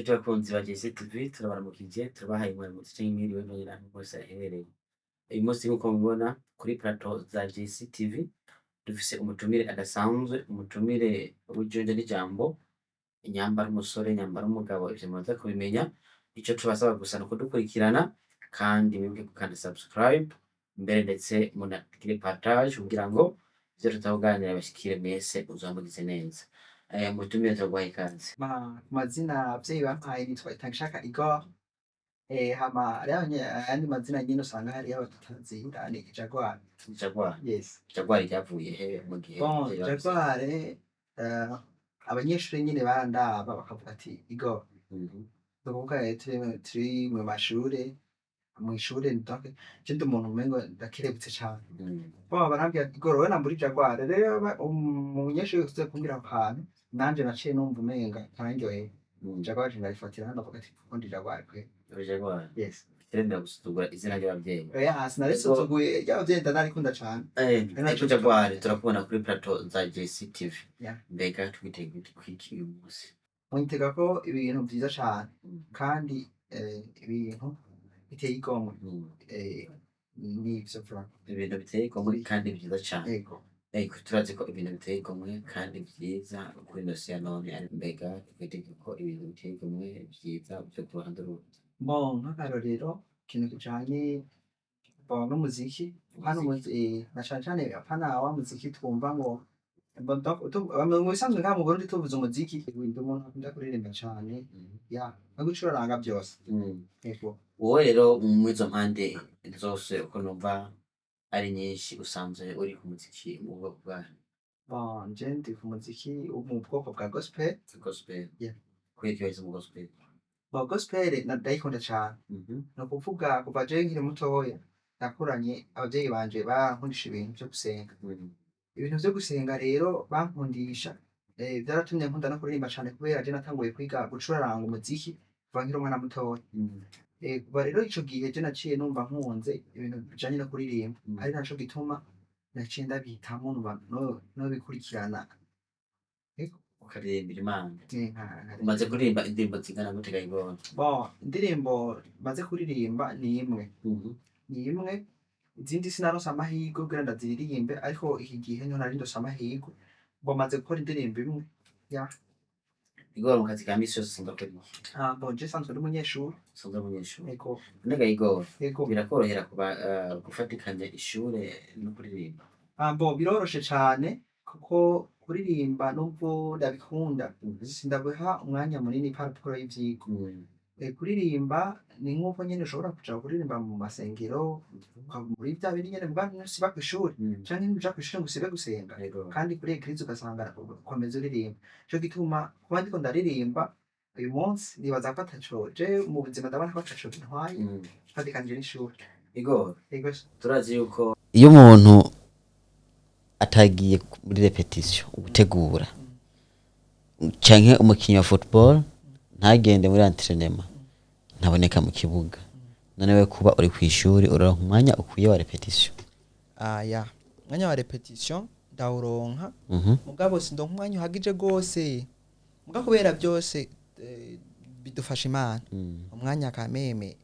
Inshuti bakunzi ba JCTV, turabaramukije, turabahaye mwaramutse canke mwiriwe bivanye n'aho hose aherereye. Uyu munsi, nk'uko mubibona kuri plateau za JCTV, dufise umutumire adasanzwe, umutumire w'ijunja n'ijambo, nyambara umusore, nyambara umugabo, ivyo mumaze kubimenya. Ico tubasaba gusa ni ukudukurikirana kandi mwibuke gukanda subscribe mbere, ndetse munagire partage kugira ngo ivyo tutakuganira bashikire mwese, muzoba mugize neza. Mutumire, turaguhaye ikaze. Ku mazina abavyeyi bampaye nitwa Itangishaka Igor. Hama hariho ayandi mazina nyene usanga hariyo abatutazira, ni Jaguar. Jaguar? Yes. Jaguar ryavuye he mu gihe Bon, abavyeyi bavuze? Jaguar, abanyeshuri nyene barandaba bakavuga ati "Igor". Ni ukuvuga rero turi mu mashure, mw'ishure, donc je ndi umuntu umengo ndakerebutse cane. Bon, barambwira ati "Igor, wewe namba uri Jaguar". Rero umunyeshuri wese kumbwira ako kantu, nanje naciye numva umenga karandyoheye. Jaguar ndarifatira, ndavuga ati kuko ndi Jaguar kweli. Uri Jaguar? Yes. Kiremera gusuzugura izina ry'abavyeyi. Oya, sinarisuzuguye, ry'abavyeyi ndanarikunda cane. Ariko Jaguar, turakubona kuri plateau za JCTV. Mbega twiteguye kwiki uyu munsi? Mwitega ko ibintu vyiza cane kandi ibintu biteye igomwe. Nivyo vraiment. Ibintu biteye igomwe kandi vyiza cane. Ego. Ego, turazi ko ibintu biteye igomwe kandi vyiza kuri ino si ya none. Mbega twitege ko ibintu biteye igomwe vyiza vyo ku ruhande rumwe? Bon, nk'akarorero, ikintu kijanye, bon, n'umuziki hano. Umuziki. Na cane cane apana wa muziki twumva ngo bon, donc, mu bisanzwe ngaha mu Burundi tuvuze umuziki, ndi umuntu akunda kuririmba cane, ya no gucuraranga vyose. Ego. Wowe rero muri izo mpande zose, uko numva ari nyinshi, usanzwe uri ku muziki mu bwoko bwayo? Bon, je ndi ku muziki wo mu bwoko bwa gospel. Gospel? Yeah. Kubera iki wahisemo gospel? Bon, gospel ndayikunda cane. Ni ukuvuga kuva jewe nkiri mutoya, nakuranye abavyeyi banje barankundisha ibintu vyo gusenga. Ibintu vyo gusenga rero bankundisha, vyaratumye nkunda no kuririmba cane, kubera je natanguye kwiga gucuraranga umuziki kuva nkiri umwana mutoya. Kuva rero ico gihe je naciye numva nkunze ibintu bijanye no kuririmba, ari naco gituma naciye ndabihitamwo, numva nobikurikirana. Ego. Ukaririmbira Imana. Nkaririmba. Umaze kuririmba indirimbo zingana gute ga Igor? Bon, indirimbo maze kuririmba ni imwe. Ni imwe, izindi sinaronse amahirwe kugira ndaziririmbe, ariko iki gihe niho nari ndose amahirwe. Bon, maze gukora indirimbo imwe. Ya. Igor, mu kazi ka misi yose usanzwe akora iki? Ah, bon, je sanzwe ndi umunyeshuri. Usanzwe uri umunyeshuri? Ego. None ga Igor, Ego. birakorohera kuba gufatikanya ishure no kuririmba? Ah, bon, biroroshe cane, kuko kuririmba nubwo ndabikunda, sindabiha umwanya munini par rapport y'ivyigwa. Kuririmba ni nk'uko nyene ushobora kuja kuririmba mu masengero, ukaba muri vya bindi nyene, muga ntusiba kw'ishuri, canke ntuja kw'ishure ngo usibe gusenga. Kandi kuri église ugasanga ukomeza uririmba. Nico gituma kuba ndiko ndaririmba uyu munsi, nibaza ko ataco, je mu buzima ndabona ko ataco bintwaye mfatikanije n'ishuri. Igor, Ego. turazi yuko iyo umuntu atagiye muri répétition, gutegura, canke umukinyi wa football ntagende muri entraînement, ntaboneka mu kibuga. None we kuba uri kw'ishuri, uraronka umwanya ukwiye wa répétition? Ah, ya, umwanya wa répétition ndawuronka, mugabo sindonka umwanya uhagije gose, muga kubera byose bidufasha Imana. Umwanya kameme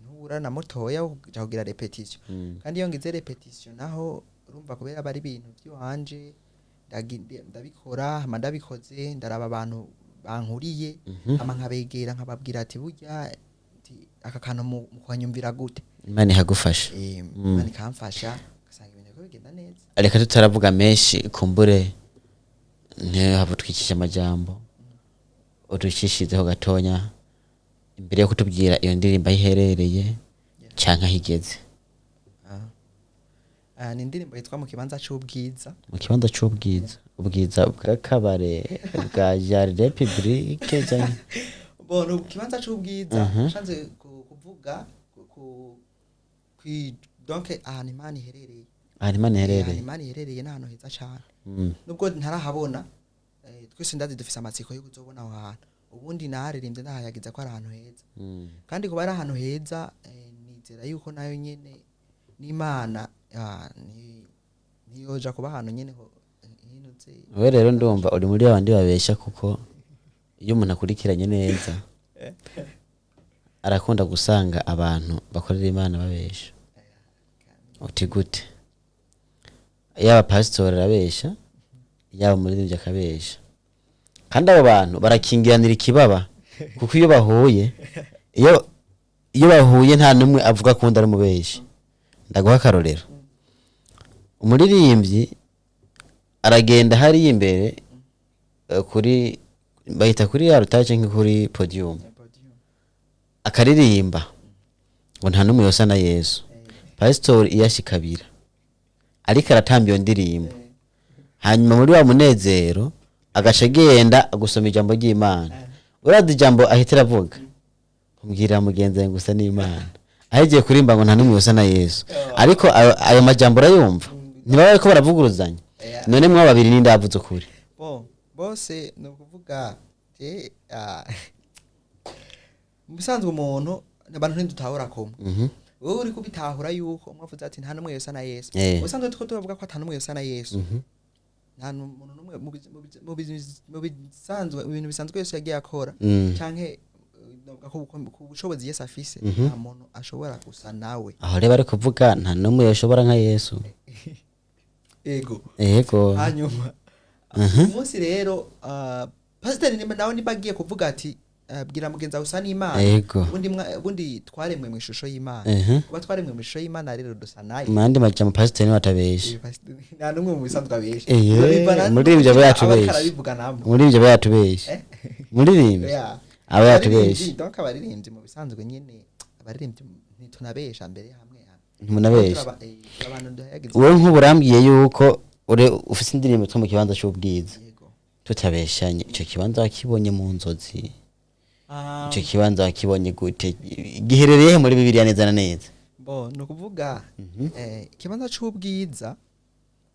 ntubura na mutoya wo kuja kugira répétition. Kandi iyo ngize répétition naho, urumva, kubera aba ari ibintu by'iwanje, ndabikora, hama ndabikoze ndaraba abantu bankuriye, hama nkabegera nkababwira ati "Burya ati, aka kantu mukanyumvira gute?" Imana ihagufasha. Imana ikamfasha, ugasanga ibintu biriko bigenda neza. Reka tutaravuga menshi, kumbure ntihave utwikisha amajambo, uducishizeho gatonya imbere yo kutubwira iyo ndirimbo aho iherereye canke aho igeze. Ah. Ah, ni indirimbo yitwa "Mu kibanza c'ubwiza". "Mu kibanza c'ubwiza", ubwiza bw'akabare, bwa jardin public, canke? Bon, mu kibanza c'ubwiza nshatse kuvuga donc ahantu Imana iherereye. Ahantu Imana Ahantu iherereye. Imana iherereye ni ahantu heza cane. Nubwo ntarahabona, twese ndazi dufise amatsiko yo kuzobona aho hantu. Ubundi naharirimbye ndahayagiza ko ari ahantu heza. Kandi kuba ari ahantu heza, nizera yuko nayo nyene n'Imana, ntiyoja kuba ahantu nyene hinutse. Wewe rero ndumva uri muri babandi babesha, kuko iyo umuntu akurikiranye neza Arakunda gusanga abantu bakorera Imana babesha. Uti gute? Yaba pasitori arabesha, yaba umuririmbyi akabesha, kandi abo bantu barakingiranira ikibaba, kuko iyo bahuye, iyo bahuye nta n'umwe avuga ko undi ari umubeshi. Ndaguha akarorero: umuririmbyi aragenda hariya imbere, kuri, bayita kuri ya rutaje, canke kuri podium, akaririmba ngo nta n'umwe yosa na Yesu. Pasitori iyo ashikabira ariko aratamba iyo ndirimbo, hanyuma muri wa munezero agaca agenda gusoma ijambo ry'Imana. Urazi ijambo ahita aravuga? Mbwira mugenzi wawe gusa n'Imana. Ahigiye kurimba ngo nta n'umwe yosa na Yesu, ariko ayo majambo urayumva, ntibaba bariko baravuguruzanya? None mwa babiri ninde yavuze ukuri? Bo bose, ni ukuvuga je, mu bisanzwe umuntu, abantu ntidutahura kumwe. Wowe uri kubitahura yuko umwe avuze ati nta n'umwe yosa na Yesu. Ubusanzwe tuko tubavuga ko ata n'umwe yosa na Yesu. Nta muntu n'umwe mu bisanzwe, mu bintu bisanzwe Yesu yagiye akora, canke novuga ko ku bushobozi Yesu afise, nta muntu ashobora gusa nawe. Aho rero bari kuvuga nta n'umwe yoshobora nka Yesu. Ego. Yego. Hanyuma umunsi rero, pasiteri nawe niba agiye kuvuga ati bwira mugenzi wawe usa n'Imana, ubundi twaremwe mu ishusho y'Imana. Kuba twaremwe mu ishusho y'Imana rero, dusa nayo. Mu yandi majambo, pasiteri niwe atabesha. Pasiteri, nta n'umwe mu bisanzwe abesha. Eye, umuririmbyi aba yatubeshe. Arabivuga namo. Umuririmbyi aba yatubeshe. Eh? Umuririmbyi aba yatubeshe. Donc abaririmbyi mu bisanzwe nyene, abaririmbyi ntitunabesha mbere hamwe hamwe. Ntimunabesha. Abantu duhayagiza. Wowe nk'ubu urambwiye yuko ufise indirimbo two mu kibanza c'ubwiza. Yego. Tutabeshanye, ico kibanza wakibonye mu nzozi? Ah, Ico kibanza wakibonye gute? Giherereye he muri Bibiliya neza na neza? Bo, ni ukuvuga ikibanza c'ubwiza,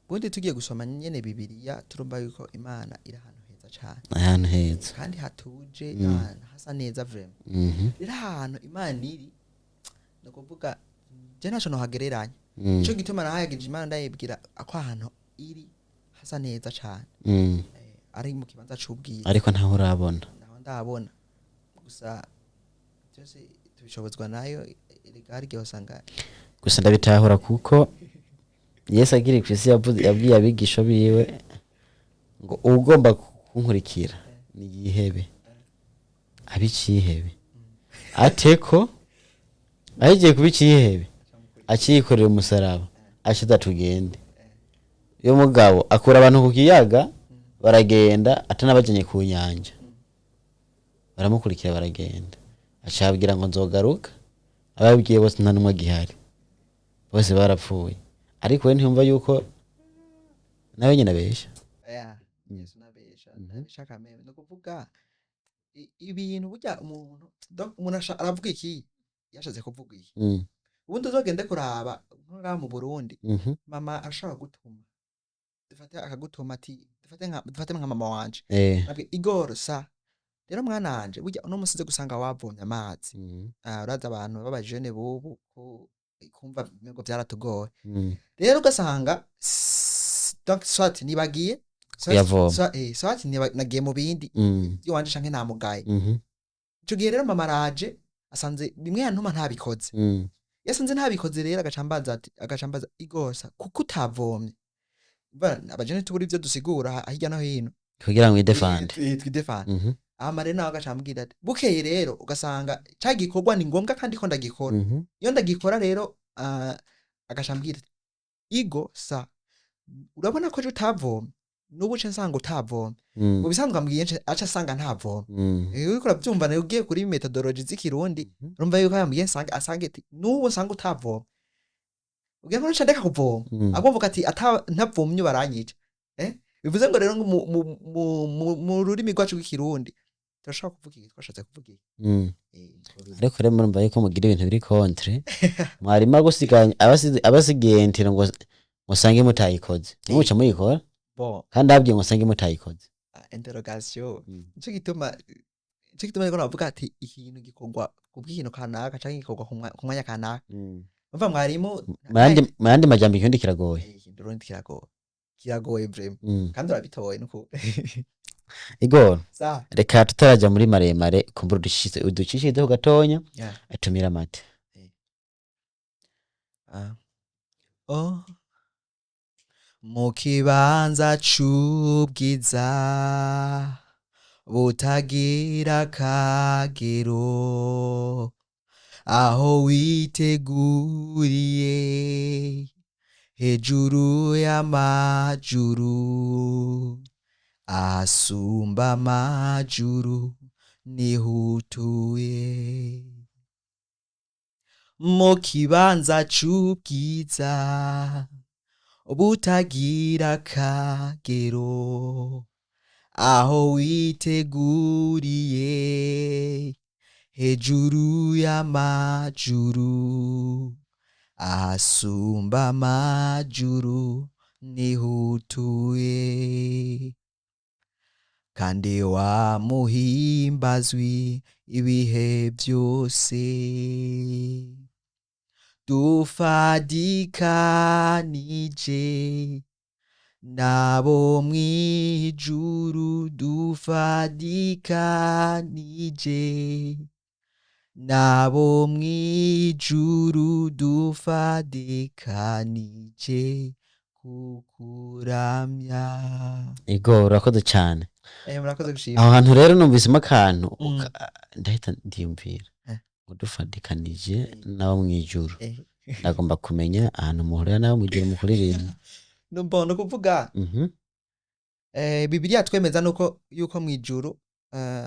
ubundi tugiye gusoma nyene Bibiliya, turumva yuko Imana iri ahantu heza cane. Ahantu heza. Kandi hatuje, ahantu hasa neza vraiment. Rero ahantu Imana iri, ni ukuvuga je ntaco nohagereranya. Nico gituma nahayagije Imana, ndayibwira ko ahantu iri hasa neza cane. Ari mu kibanza c'ubwiza. Ariko ntaho urabona. Naho ndabona gusa, byose tubishobozwa nayo. Erega hari igihe usanga Gusa ndabitahura, kuko Yesu agiri ku isi yavuze, yabwiye abigisha biwe ngo ugomba kunkurikira ni yihebe, abe icihebe, ateko ahigiye kuba icihebe, aciyikorera umusaraba, ashize tugende. Uyo mugabo akura abantu ku kiyaga, baragenda, atanabajanye ku nyanja, baramukurikira, baragenda. Acabwira ngo nzogaruka. Ababwiye bose nta n'umwe agihari, bose barapfuye. Ariko we ntiyumva yuko nawe nyine abesha. Oya, Yesu nabesha, nabesha kameme. Ni ukuvuga ibintu burya umuntu, donc umuntu aravuga iki yashatse kuvuga iki. Ubundi uzogende kuraba nko ngaha mu Burundi, mama arashobora gutuma, dufate akagutuma ati, dufate nka mama wanje. Abwira Igor sa rero, mwana wanje, burya uno musi uze gusanga wavomye amazi. Ah, urazi abantu b'abajene bubu ko kumva umengo vyaratugoye. Rero ugasanga donc soit nibagiye, Kuyavoma. Soit nagiye mu bindi iwanje canke namugaye. Ico gihe rero mama araje asanze bimwe yantuma ntabikoze. Yasanze ntabikoze rero, agaca ambaza ati, agaca ambaza igosa kuko utavomye. Abajene tubura ivyo dusigura hirya no hino. Kugira ngo widefande. Twidefande. Hama rero nawe agaca ambwira ati bukeye rero ugasanga ca gikorwa ni ngombwa kandi ko ndagikora. Iyo ndagikora rero, agaca ambwira ati igo sa urabona ko ejo utavomye, n'ubu nce nsanga utavomye. Mu bisanzwe ambwiye aca asanga ntavomye. Uriko uravyumva nawe ugiye kuri methodology z'Ikirundi, urumva yuko yambwiye nsanga asange ati n'ubu nsanga utavoma, ugira ngo nca ndeka kuvoma. Ahubwo mvuga ati ata ntavomye baranyica. Bivuze ngo rero ngo mu rurimi rwacu rw'Ikirundi turashobora kuvuga iki twashatse kuvuga iki. Ariko rero murumva yuko mugira ibintu biri contre. Mwarimu agusiganye abasigiye intero ngo musange mutayikoze, ntimuce muyikora. Bon. Kandi ababwiye ngo musange mutayikoze. Interrogation. Nico gituma rero navuga ati ikintu gikorwa kubw'ikintu kanaka canke gikorwa ku mwanya kanaka. Umva mwarimu. Mu yandi majambo, ikirundi kiragoye. Ikirundi kiragoye, kiragoye vraiment. Kandi urabitoye nuko. Igor, Sa. reka tutarajya muri maremare, kumbura uducishizeho gatonya, atumira amate. Ah. Oh. Mu kibanza c'ubwiza butagira akagero, aho witeguriye hejuru y'amajuru, ahasumba amajuru niho utuye. Mu kibanza c'ubwiza butagira akagero, aho witeguriye hejuru y'amajuru, ahasumba amajuru niho utuye. Kandi wamuhimbazwi ibihe byose, dufadikanije nabo mw'ijuru, dufadikanije nabo mw'ijuru, dufadikanije kukuramya. Igor, urakoze cyane. Murakoze gushima. Aho hantu rero numvisemo akantu, ndahita ndiyumvira ngo dufatikanije nabo mw'ijuru. Ndagomba kumenya ahantu muhurira nabo mw'ijuru mu kuririmba. Bon, ni ukuvuga, Bibiliya twemeza nuko yuko mw'ijuru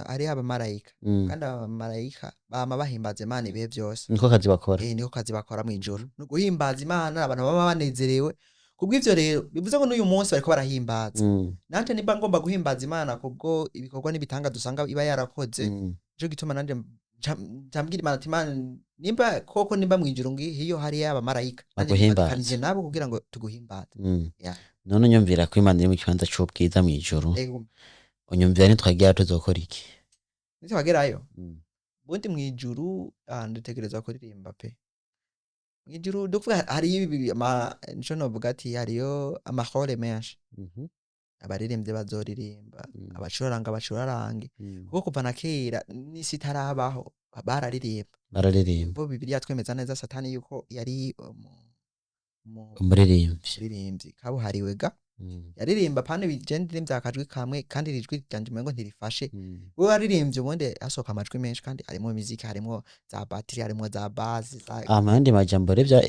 hariho abamarayika, kandi abamarayika bama bahimbaza Imana ibihe byose. Niko kazi bakora. Niko kazi bakora mw'ijuru, ni uguhimbaza Imana. Abantu baba banezerewe kubw'ivyo. Rero bivuze ngo n'uyu munsi bariko barahimbaza. Nanje nimba ngomba guhimbaza Imana kubwo ibikorwa n'ibitanga dusanga iba yarakoze, nico gituma nanje nca mbwira Imana ati: "Imana, nimba koko nimba mw'ijuru ngihiyo hariyo abamarayika, nanje Baguhimbaza. nifatikanije nabo kugira ngo tuguhimbaze." Yeah. None unyumvira ko Imana iri mu kibanza c'ubwiza mw'ijuru, Ego. unyumvira nitwagera tuzokora iki? Nitwagerayo, ubundi mw'ijuru, dutegerezwa kuririmba pe. Mw'ijuru dukuvuga hariyo ibi nico novuga ati hariyo amahore menshi, abaririmbyi bazoririmba, abacuraranga bacurarange, kuko kuva na kera n'isi itarabaho bararirimba. Bararirimba. Bo Bibiliya twemeza neza Satani yuko yari Umuririmbyi. umuririmbyi kabuhariwe ga. Yaririmba pana je ndirimbye akajwi kamwe, kandi iri jwi ryanje umengo ntirifashe. We waririmbye, ubundi hasohoka amajwi menshi, kandi harimo muziki, harimo za batterie, harimo za basse, za Mu yandi majambo rero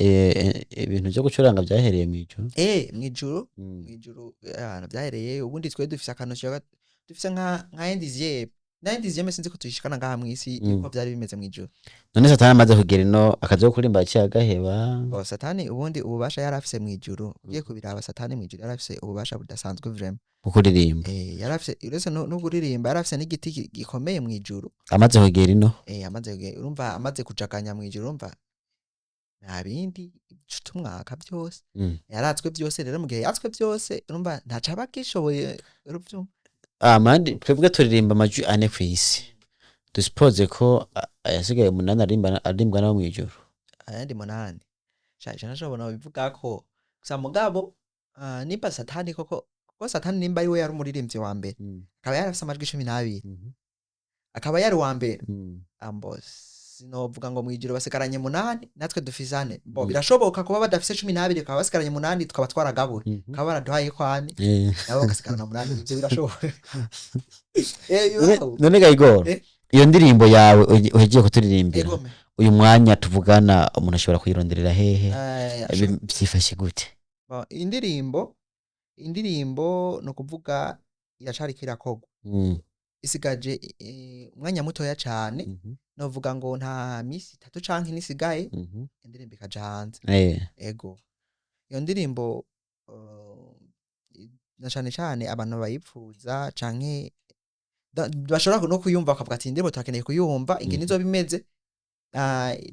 ibintu vyo gucuranga vyahereye mw'ijuru. Mw'ijuru. Mw'ijuru ahantu vyahereye. Ubundi twe dufise akantu dufise nka un dixième na un dixième, sinzi ko tuyishikana ngaha mw'isi, yuko vyari bimeze mw'ijuru. None Satani amaze kugera ino, akazi ko kuririmba yaciye agaheba? Bo, Satani ubundi ububasha yari afise mw'ijuru, ugiye kubiraba, Satani mw'ijuru yari afise ububasha budasanzwe vraiment. Mu kuririmba. Yari afise, uretse no kuririmba, yari afise n'igiti gikomeye mw'ijuru. Amaze kugera ino. Amaze urumva amaze kujaganya mw'ijuru, urumva nta bindi tumwaka byose. Yaratswe byose. Rero mu gihe yatswe byose, urumva ntaco aba agishoboye, uruvyumva. Mandi twebwe turirimba amajwi ane kw'isi, dusipoze ko ayasigaye umunani aririmbwa nabo mw'ijuru. Ayandi munani shaje ntashobora bivuga ko gusa, mugabo nimba Satani koko, kuko Satani nimba ari we yari umuririmbyi wa mbere, akaba yari afise amajwi 12, akaba yari uwa mbere, ambo sinovuga ngo mwijuru basigaranye munani natwe dufise ane. Bo, birashoboka kuba badafise 12, bakaba basigaranye munani, tukaba twaragabura, bakaba baraduhaye ko ane, nabo bagasigarana munani. Ivyo birashoboka. Bibaho. None ga Igor, iyo ndirimbo yawe uhejeje kuturirimbira, Egome. uyu mwanya tuvugana umuntu ashobora kuyironderera hehe? Vyifashe gute? Bo, indirimbo ni ukuvuga iracariko irakorwa. Isigaje umwanya mutoya cane. Novuga ngo nta misi 3 canke 4 isigaye, indirimbo ikaja hanze. Ego, iyo ndirimbo, na cane cane abantu bayipfuza canke bashobora no kuyumva bakavuga ati: "Indirimbo turakeneye kuyumva ingene izoba imeze."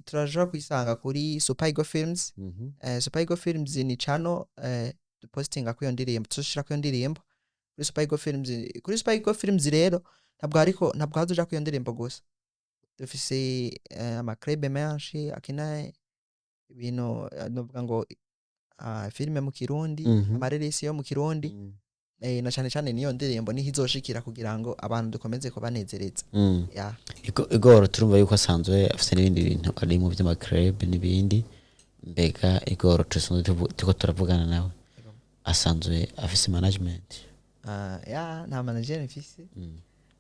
Turashobora kuyisanga kuri Super Eagle Films. Super Eagle Films ni channel dupostinga kuri iyo ndirimbo, tuzoshira iyo ndirimbo kuri Super Eagle Films. Kuri Super Eagle Films rero ntabwo hariko, ntabwo hazoja kuri iyo ndirimbo gusa. Dufise ama club menshi akina ibintu, novuga ngo filime mu Kirundi, amareresi yo mu Kirundi. Na cane cane niyo ndirimbo niho izoshikira kugira ngo abantu dukomeze kubanezereza. Ya. Igor turumva yuko asanzwe afite n'ibindi bintu ari mu by'ama club n'ibindi. Mbega Igor tusanzwe turiko turavugana nawe asanzwe afise management? Ah, ya, nta manager mfise.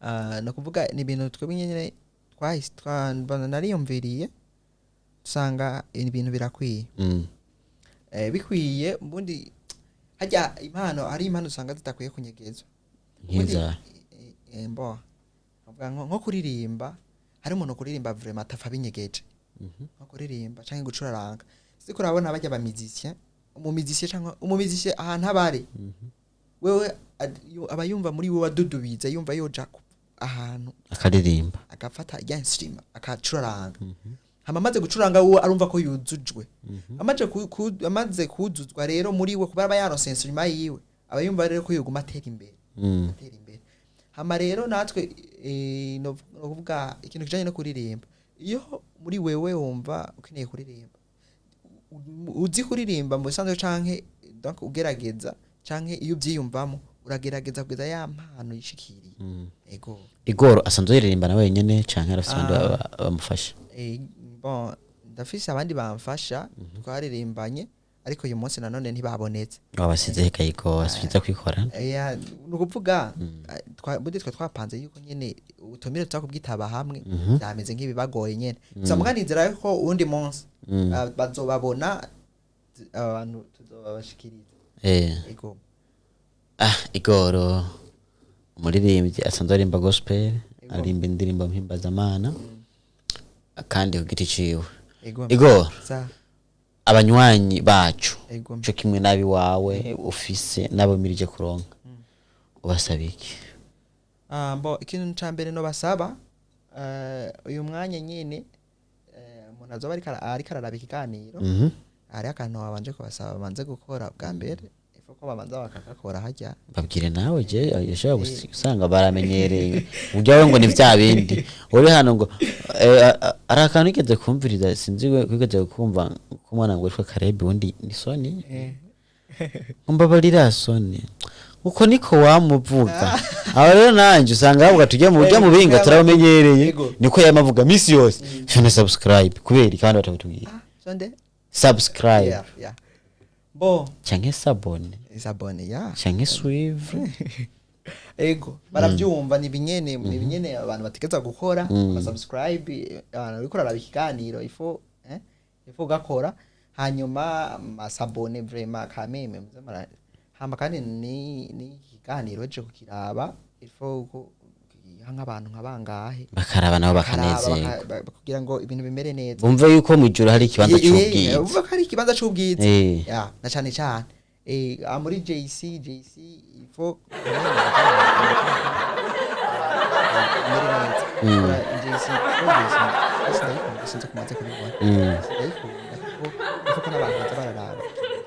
Ah, no kuvuga ni ibintu twebwe nyene twahise nariyumviriye usanga ibintu birakwiye. Bikwiye ubundi hajya impano, hari impano usanga zidakwiye kunyegezwa. Nk'iza? Mbo nkavuga nko kuririmba, hari umuntu kuririmba vraiment atapfa binyegeje, nko kuririmba canke gucuraranga. Siko urabona bajya ba musicien, umu musicien canke umu musicien ahantu abari wewe aba yumva muri wewe adudubiza, yumva yoja ahantu akaririmba, agafata ya instrument akacuraranga. Hama amaze gucuranga, wowe arumva ko yuzujwe. Amaze kuzuzwa rero muri we, kuba aba yaronse instrument yiwe, aba yumva rero ko yoguma atera imbere, atera imbere. Hama rero natwe no kuvuga ikintu kijanye no kuririmba, iyo muri wewe wumva ukeneye kuririmba, uzi kuririmba mu bisanzwe canke donc ugerageza, canke iyo uvyiyumvamo uragerageza kugeza ya mpano yishikiriye. Ego. Igor asanzwe yiririmba na wenyene canke arafise abandi Ah. bamufasha? Bon, ndafise abandi bamfasha twaririmbanye, ariko uyu munsi nanone ntibabonetse. Wabasize heka Igor asubiza kwikora? Ya, ni ukuvuga bundi twe twapanze yuko nyene ubutumire tuza kubwitaba hamwe, byameze nk'ibibagoye nyene. Gusa muga nizera yuko uwundi munsi bazobabona, abantu tuzobabashikiriza. Ego. Ah, Igor umuririmbyi asanzwe aririmba gospel, aririmba indirimbo mpimbazamana kandi ku giti ciwe. Ego. Igor, sa abanywanyi bacu, ego co kimwe n'abiwawe ufise n'abo mirije kuronka, ubasaba iki? Ah, mbo ikintu ca mbere no basaba, uyu mwanya nyene, umuntu azoba ariko araraba ikiganiro, hariho akantu babanje kubasaba babanze gukora bwa mbere, ifo ko babanza bakagakora harya. Babwire nawe, je ushobora gusanga baramenyereye uburyo we ngo ni vya bindi uri hano ngo ari akantu wigeze kumviriza, sinzi wigeze kumva ko umwana ngo witwa Karebi, undi ni Soni, ngo mbabarira Soni, uko niko wamuvuga. Aho rero nanje usanga bavuga tujye mu buryo mu binga turabamenyereye. Yego. Niko yamavuga misi yose, shone subscribe kubera kandi batabitubwira. Ah, sonde Subscribe. Yeah. Bo canke s'abonner. S'abonner, ya. Canke suivre. Ego, barabyumva, ni ibinyene abantu bategeza gukora mm. Subscribe, abantu bariko bararaba ikiganiro, ifo ugakora, hanyuma ma s'abonner vraiment kameme muze hama kandi ni ikiganiro ejo kukiraba ifo ko nk'abantu nka bangahe bakaraba nabo bakaraba, bakanezerwa, kugira ngo ibintu bimere neza, bumve yuko mu ijuru hari ikibanza c'ubwiza. Bumve ko hari ikibanza c'ubwiza. Ya, na cane cane muri JC ifo mere neza. JC, JC ndayikunda, sinzi kumaze kubibona. Ndayikunda kuko ifo ko n'abantu baza bararaba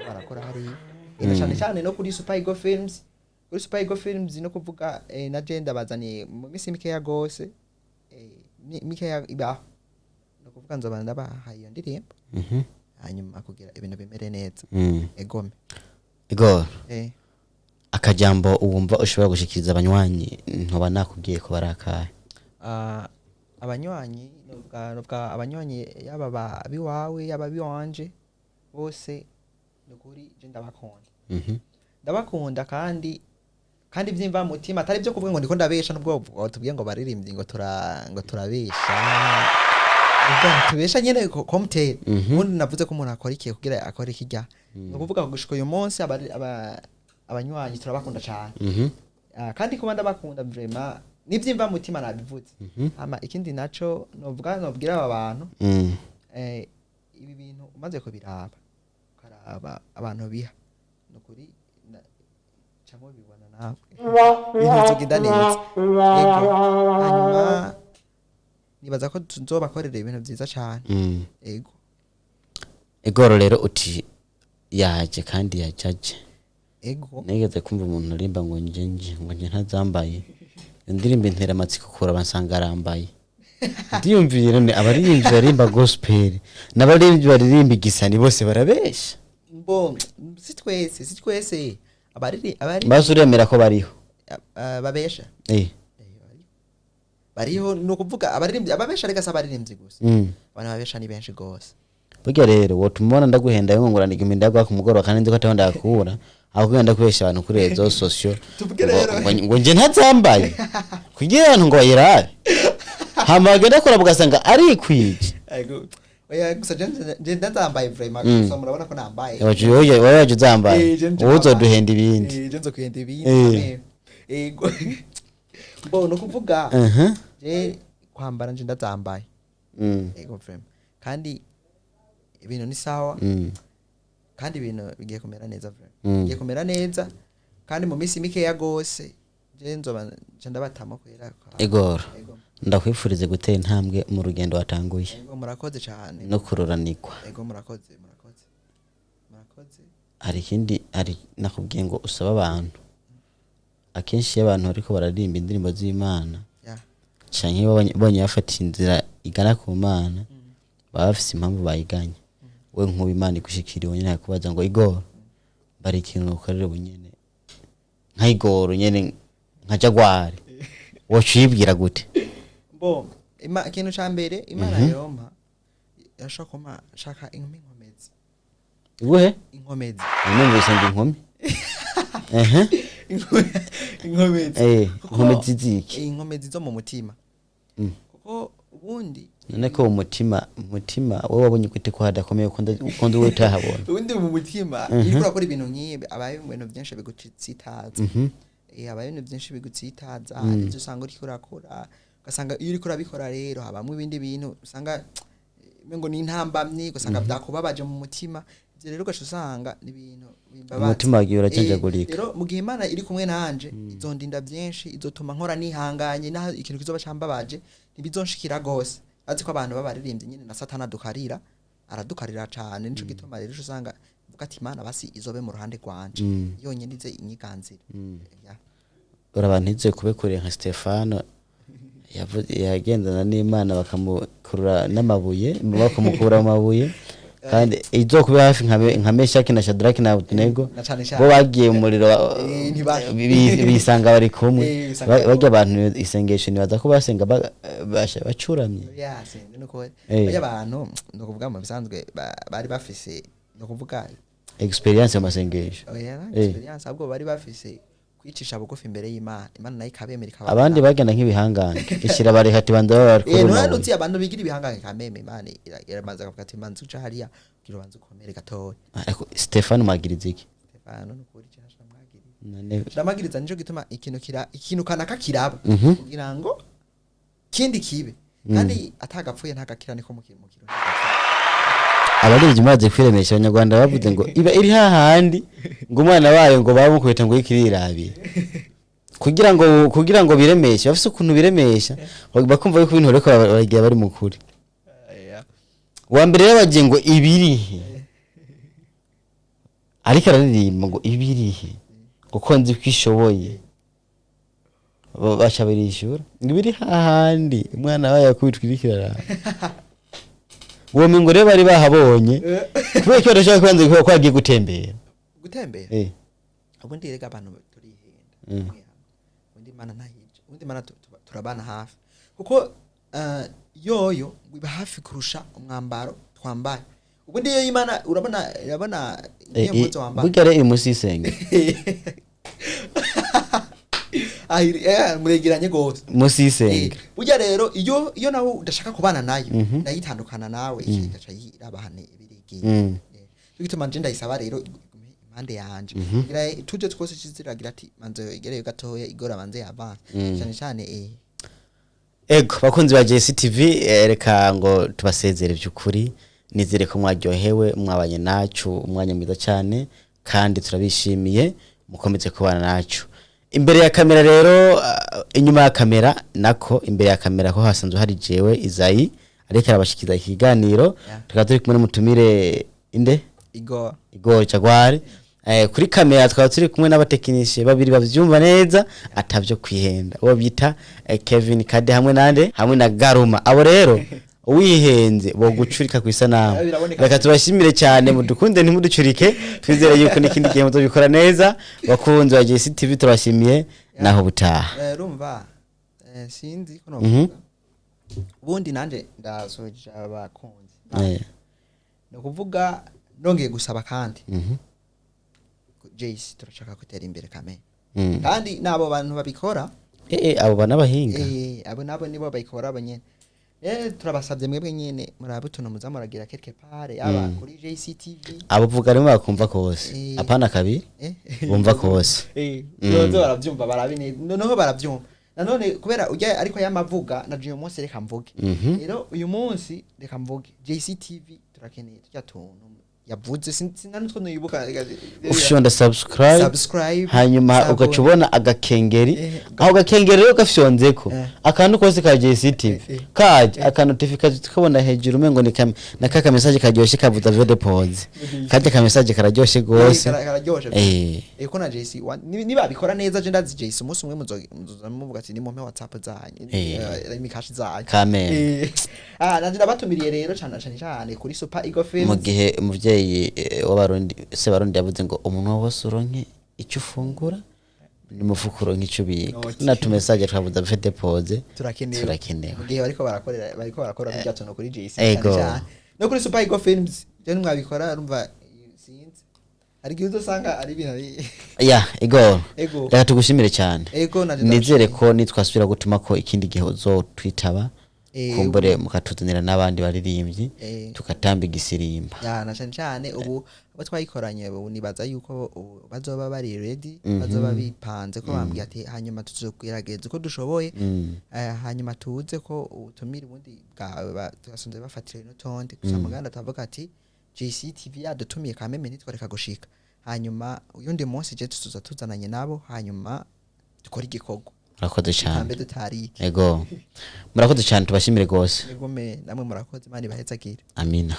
barakora hariya. Na cane cane no kuri Super Ego Films, kuri Super Ego Films no kuvuga na je ndabazaniye mu minsi mikeya gose, mikeya ibaho, no kuvuga nzoba ndabahaye iyo ndirimbo, hanyuma kugira ibintu bimere neza. Egome. Igor, akajambo wumva ushobora gushikiriza abanywanyi ntoba nakubwiye ko barakaye? Ah, abanywanyi nubwa abanywanyi, yaba abiwawe yaba abiwanje bose, nukuri je ndabakunda. Ndabakunda kandi byimva mutima, atari byo kuvuga ngo ndiko ndabesha, nubwo tubwiye ngo baririmbyi ngo turabesha. Ubwo tubesha nyene komutera. Ubundi navuze ko umuntu akora iki kugira akore ikijya, ni ukuvuga ngo gushika uyu munsi abanywanyi turabakunda cyane. Ah, kandi kuba ndabakunda vraiment nibyimva mutima nabivuze. Hama ikindi naco novuga, nobwira aba bantu, ibi bintu umaze kubiraba, ukaraba abantu biha, nukuri camo bibona nawe ibintu bizogenda neza. Yego, hanyuma nibaza ko tuzobakorera ibintu vyiza cane. Ego. Igor rero uti yaje kandi yajaje. Ego. Nigeze kumva umuntu arimba ngo nje nje ngo nje ntazambaye, iyo ndirimbo intera amatsiko kuraba nsanga arambaye. Ndiyumviye none abaririmbyi baririmba gospel n'abaririmbyi baririmba igisani bose barabesha? Mbo si twese, si twese. Abariri abari Basi uremera ko bariho? Babesha. Eh. Bariho, ni ukuvuga abaririmbyi ababesha, reka si abaririmbyi gusa. Abantu babesha ni benshi gose. Burya rero wotuma ubona ndaguhenda ngo ngurana igihumbi ndaguha ku mugoroba, kandi nzi ko ataho ndakura, aho kugenda kubesha abantu kuri réseaux sociaux Tuvuge ngo rero. ngo nje ntazambaye kugira abantu ngo bayirabe, hama bagenda kuraba ugasanga arikwije. Ego. Oya, gusa je ndazambaye vraiment. Gusa murabona ko nambaye. Wowe waje uzambaye. Eh, je nje wowe nambaye. uzoduhenda ibindi. Eh, je nzokuhenda ibindi. Ego, bo no kuvuga je kwambara nje ndazambaye. Ego vraiment, kandi ibintu ni sawa. Kandi ibintu bigiye kumera neza vraiment. Bigiye kumera neza, kandi mu minsi mikeya gose je nzoba nje ndabatamo kwera. Igor, Ego. ndakwifurize gutera intambwe mu rugendo watanguye Ego, murakoze cyane. no kuroranirwa. Ego, murakoze, murakoze, murakoze. Hari ikindi, hari nakubwiye ngo usaba abantu. Akenshi iyo abantu bariko bararirimba indirimbo z'Imana canke iyo babonye bafata inzira igana ku Mana, baba bafise impamvu bayiganye. We nk'ubu Imana igushikiriye nyene akubaza ngo: "Igor, bari ikintu ukorera ubu nyene nka Igor nyene, nka Jagwari," woca uyibwira gute? Bo ikintu ca mbere Imana yompa, irashobora kumpa, shaka inkomezi. Iguhe? Inkomezi. Numvise ngo inkumi, ehe. Inkomezi. Eh, inkomezi ziki? Inkomezi zo mu mutima. Kuko ubundi None ko umutima wowe wabonye gute ko hadakomeye, ukunda wowe utahabona? Ubundi mu mutima, iyo uriko urakora ibintu nk'ibi, abaye ibintu byinshi bigutsitaza. Habaye ibintu byinshi bigutsitaza. Hari ibyo usanga uriko urakora, ugasanga iyo uriko urabikora rero habamwo ibindi bintu usanga ngo ni intambamyi, ugasanga byakubabaje mu mutima. Ibyo rero ugaca usanga ni ibintu bimbabaza. Umutima wagiye urajanjagurika. Rero mu gihe Imana iri kumwe nanje, izondinda byinshi, izotuma nkora nihanganye, naho ikintu kizoba cambabaje ntibizonshikira gose. Azi ko abantu b'abaririmbyi nyine na Satana adukarira, aradukarira cane. Nico gituma rero uca usanga mvuga ati: "Imana basi izobe mu ruhande rwanje yonyene, ize inyiganzira." Ya. Urabantu ize kube kure nka Stefano yagendana n'Imana, bakamukurura n'amabuye, bakamukura mu mabuye, kandi izokuba hafi nka Meshaki na Shadraki na Abednego. Na cane cane. Bo bagiye mu muriro Ntibashe. bisanga bari kumwe. Bisanga bari Barya abantu isengesho nibaza ko basenga bacuramye. Ya, sinzi nuko barya abantu, ni ukuvuga mu bisanzwe bari bafise, ni ukuvuga experience mu masengesho. Oya, experience, ahubwo bari bafise kwicisha bugufi imbere y'Imana, Imana nayo ikabemera, ikababona. Abandi bagenda nk'ibihangange, ishira bareka ati banza baba Eh, none uzi abantu bigira ibihangange, kameme Imana irabanza akavuga ati: "Manza uca hariya kugira ubanze ukomere gatoya." Ariko Stefano mwagiriza iki? Stefano, nukuri cyane namwagiriza. None Ndamagiriza, nico gituma ikintu kira, ikintu kanaka kiraba kugira ngo kindi kibe, kandi atagapfuye ntagakira, niko mu Kirundi. Abaririmbyi maze kwiremesha, Abanyarwanda bavuze ngo iba iri hahandi, ngo umwana wayo ngo bamukubita ngo ikirirabira, kugira ngo biremeshe. Bafise ukuntu biremesha bakumva yuko ibintu bariko baragira bari mu kuri. Wa mbere rero bagiye ngo ibirihe, ariko araririmba ngo ibirihe kuko nzi ko ishoboye. Baca barishura ngo ibiri hahandi umwana wayo yakubitwa iriko iraraba. Uwo mingo rero bari bahabonye kubera ko badashaka kubanza ko agiye gutembera. Gutembera. Ubundi rega abantu turihenda. Ubundi Imana ntahije, ubundi Imana turabana hafi, kuko yoyo iba hafi kurusha umwambaro twambaye. Ubundi iyo Imana urabona, urabona niyo mpuzu wambaye. Burya rero iri munsi y'isenge. Ah, muregeranye gose. Munsi y'isenge. Burya rero iyo nawe udashaka kubana nayo, nayo itandukana nawe, igaca yiraba hane ibirigiye. Cyo gituma nje ndayisaba rero igume impande yanje, kugira tuje twose kiziragira ati manze igereyo gatoya, igora banze avance cyane cyane. Ego, bakunzi ba JCTV, reka ngo tubasezere. By'ukuri nizere ko mwaryohewe, mwabanye nacu umwanya mwiza cyane, kandi turabishimiye. Mukomeze kubana nacu imbere ya kamera rero, inyuma ya kamera, nako imbere ya kamera ko hasanzwe hari jewe Izayi ariko arabashikiza ikiganiro. Tukaba turi kumwe n'umutumire inde? Igor. Igor Jagwari. Kuri kamera twaba turi kumwe n'abatekinisiye babiri bavyumva neza atavyo kwihenda, uwo bita Kevin Kade hamwe nande, hamwe na Garuma. Abo rero Uwihenze bogucurika ku isanamu. Biraboneka. Reka tubashimire cyane, mudukunde ntimuducurike. Twizere yuko n'ikindi gihe muzobikora neza. Bakunzi ba JCTV, turabashimiye, naho butaha. Urumva, sinzi ko novuga. Ubundi nanje ndasoje abakunzi. Ni ukuvuga nongeye gusaba kandi, JC turashaka gutera imbere kame. Kandi n'abo bantu babikora. Abo banabahinga. Abo nabo nibo babikora abo nyene. Turabasabye mwebwe nyene murabe utuntu muza muragira quelque part, yaba kuri JCTV. Abo vuga rimwe bakumva kose. Apana kabiri. Bumva kose. Yozo baravyumva, barabi noneho baravyumva nanone kubera ujya ariko yamavuga na uyu munsi reka mvuge. Rero uyu munsi reka mvuge JCTV turakeneye tujya tuntu yavuze, sinanutwo nibuka. Ufyonda subscribe, subscribe, hanyuma ugaca ubona agakengeri. Aho gakengeri rero gafyonzeko, akantu kose ka JCTV kaje aka notification, tukabona hejuru umengo ni na kaka message karyoshe kavuza vyo depose. Kajya ka message kararyoshe gose. Kararyoshe. Ko na JC nibabikora neza, je ndazi JC umunsi umwe muzoza muvuga ati nimumpe WhatsApp zanyu, imikashi zanyu. Kameme. Nanje ndabatumiriye rero cyane cyane cyane kuri Super Eagle Mu Films. gihe umuvyeyi w'Abarundi, se Barundi, yavuze ngo umunwa wose uronke icyo ufungura n'umufuko uronke icyo ubika, Noti. na tu message twavuza vyo depose. Turakenewe. Turakenewe. Mu gihe bariko barakorera, bariko barakora bijya tuntu kuri JC Ego. cyane cyane no kuri Super Eagle Films. Je nimwabikora urumva sinzi, hari igihe uzosanga ari ibintu ari Ya Igor, Ego. reka tugushimire cyane. Ego, nanje Nizere ndabashimiye. ko nitwasubira gutuma ko ikindi gihe uzotwitaba, kumbure mukatuzanira n'abandi baririmbyi, tugatamba igisirimba. Ya, na cyane cyane ubu abo twayikoranye ubu nibaza yuko ubu bazoba bari ready, bazoba bipanze ko bambwiye ati hanyuma tuzogerageza uko dushoboye, hanyuma tuze ko ubutumire ubundi bwawe tugasanzwe bafatira n'utonde gusa. Muganda atavuga ati JCTV yadutumiye kameme, ntitwareka gushika. Hanyuma uyundi munsi je tuzoza tuzananye nabo, hanyuma dukore igikorwa. Murakoze cyane. Tambe dutarike. Ego, murakoze cyane, tubashimire rwose. Nigume namwe murakoze, Imana ibahezagire. Amina.